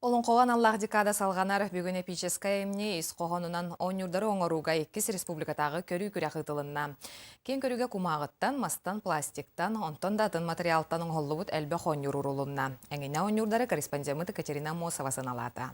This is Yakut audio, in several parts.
Олоҥхоҕо аналлаах декада салҕанар. Бүгүн эпическэй айымньы ис хоһоонунан оонньуурдары оҥорууга иккис республикатааҕы көрүү күрэх ыытылынна. Киэҥ көрүүгэ кумааҕыттан, мастан, пластиктан, онтон да атын матырыйаалтан оҥоһуллубут элбэх оонньуур уурулунна. Эҥинэ оонньуурдары корреспондеммыт Екатерина Аммосова сыаналаата.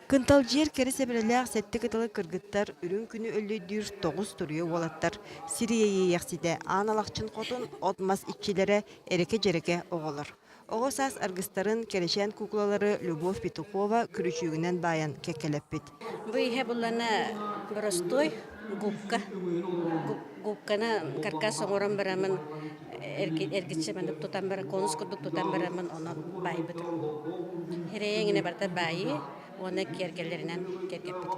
Кынталдьыйар кэрэ сэбэрэлээх сэттэ кыталы кыргыттар үрүҥ күнү өллөйдүүр тоҕус туруйа уолаттар, сир иэйиэхситэ Аан Алахчын хотун от-мас иччилэрэ эрэкэ-дьэрэкэ оҕолор. Оҕо саас аргыстарын, кэрэчээн куукулалары Любовь Петухова күрүчүөгүнэн баайан кэккэлэппит. Бу иһэ буллана боростуой губка. Губканы каркас оҥорон бараммын эргиччи маннык тутан баран конус курдук тутан бараммын онон баайбытым. Хирэйэҥинэ барыта баайыы уонна киэргэллэринэн киэргэппитим.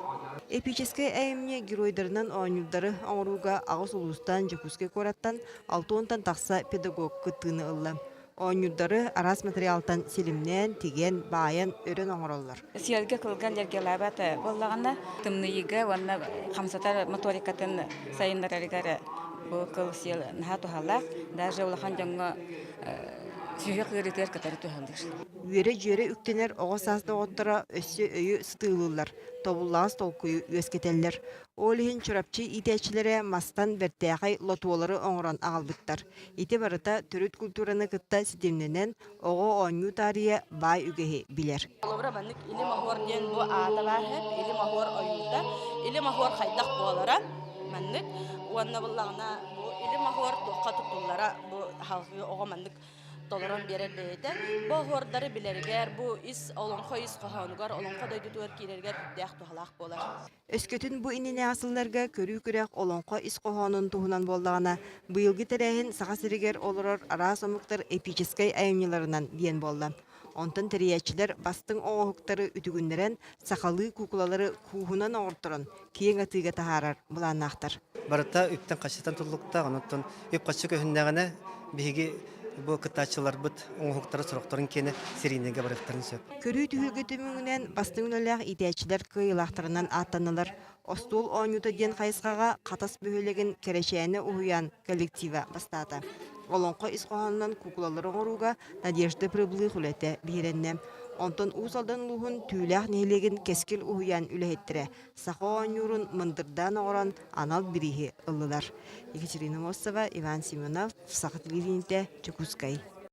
Эпическэй айымньы геройдарынан оонньуурдары оҥорууга аҕыс улуустан Дьокуускай куораттан алта уонтан тахса педагог кыттыыны ылла. Оонньуурдары араас материалтан силимнээн, тигэн, баайан, өрөн оҥороллор. Сиэлгэ кылган дьэргэлээбэт буоллаҕына, тымныйыыга уонна хамсатар моторикатын сайыннарарыгар бу кыл сиэл наһаа туһалаах. Даже улахан дьоҥҥо сүһүөх ыарыытыгар кытары туһалыыр. Үөрэ-дьүөрэ үктэнэр оҕо саас доҕотторо өссө өйү сытыылыыллар, тобуллаҕас толкуйу үөскэтэллэр. Ол иһин Чурапчы иитээччилэрэ мастан бэртээхэй лотуолары оҥорон аҕалбыттар. Ити барыта төрүт культураны кытта ситимнэнэн, оҕо оонньуу таарыйа баай үгэһи билэр. Холобура, маннык илим оһуор диэн бу аата баар эһэт, илим оһуор ойуута. Илим оһуор хайдах буолара маннык. Уонна буллаҕына бу илим оһуор туохха туттуллара бу салгыы оҕо маннык толорон биэрэр бэйэтэ. Бу оһуордары билэригэр, бу ис олоҥхо ис хоһоонугар, олоҥхо дойдутугар киирэригэр сүрдээх туһалаах буолар. Өскөтүн бу иннинээҕи сылларга көрүү-күрэх олоҥхо ис хоһоонун туһунан буоллаҕына, быйылгы тэрээһин Саха сиригэр олорор араас омуктар эпическэй айымньыларынан диэн буолла. Онтон тэрийээччилэр бастыҥ оҥоһуктары үтүгүннэрэн, сахалыы куукулалары кууһунан оҥорторон, киэҥ атыыга таһаарар былааннаахтар. Барыта үптэн-харчыттан тутулуктаах, онон үп-харчы көһүннэҕинэ, биһиги бу кыттааччыларбыт оҥоһуктара сорохторун киэнэ сирииннэргэ барыахтарын сөп. Көрүү түһүлгэ түмүгүнэн бастыҥ үлэлээх иитээччилэр кыайыылаахтарынан ааттаннылар. Остуол оонньуута диэн хайысхаҕа Хатас бөһүөлэгин Кэрэчээнэ уһуйаан коллектива бастаата. Олоҥхо ис хоһоонунан куукулалары оҥорууга Надежда Прибылых үлэтэ биһирэннэ. Онтон Уус Алдан улууһун Түүлээх нэһилиэгин Кэскил уһуйаан үлэһиттэрэ саха оонньуурун мындырдаан оҥорон анал бирииһи ыллылар. Екатерина Мостова, Иван Семенов, Саха телевидениетэ, Дьокуускай.